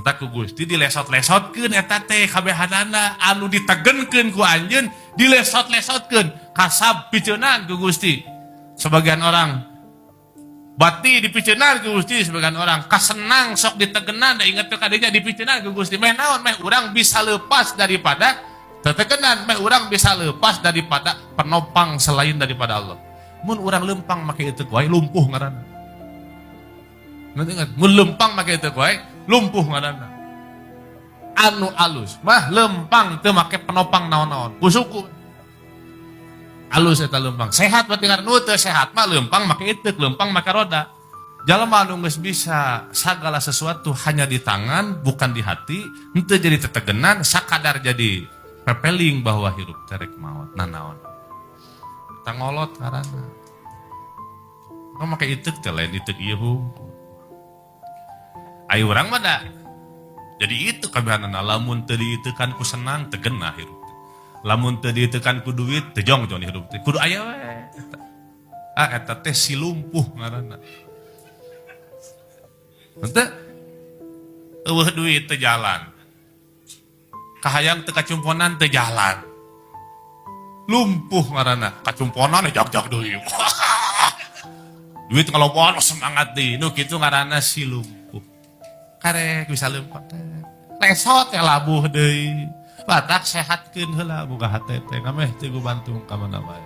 Matak ku Gusti dilesot-lesotkeun eta teh kabehanana anu ditegenkeun ku anjeun dilesot-lesotkeun, kasab piceunan ku Gusti. Sebagian orang bati dipiceunan ku Gusti, sebagian orang kasenang sok ditegenan, da inget teh kadinya dipiceunan ku Gusti. Meh naon? Meh urang bisa lepas daripada tetegenan, meh urang bisa lepas daripada penopang selain daripada Allah. Mun urang lempang make itu wae, lumpuh ngaranna. Nanti ingat, mun lempang make itu wae, lumpuh ngaranna. Anu alus mah lempang teu make penopang naon-naon. Ku suku. Alus eta lempang. Sehat berarti ngaranna. Nu teu sehat mah lempang make itu, lempang make roda. Jalma anu geus bisa segala sesuatu hanya di tangan, bukan di hati, henteu jadi tetegenan, sakadar jadi pepeling bahwa hirup teh rek maot. Nah, naon? Kita ngolot ngaranna. Nu make itek teh lain itek ieu hungkul. Ayo urang mah da. Jadi itu kabehanana, lamun teu diitekan ku senang, teu genah hirup teh. Lamun teu diitekan ku duit, teu jong-jong hirup teh. Kudu aya we eta. Ah, eta teh si lumpuh ngaranna. Henteu eueuh duit teu jalan. Kahayang teu kacumponan, teu jalan. Lumpuh ngaranna. Kacumponan jag-jag deui. Duit ngalobon semangat deui. Nu kitu ngaranna si lumpuh. Karek bisa lempang. Lesot ya labuh deui. Batak sehatkeun heula boga hate teh, ngameh teu bantung ka mana wae.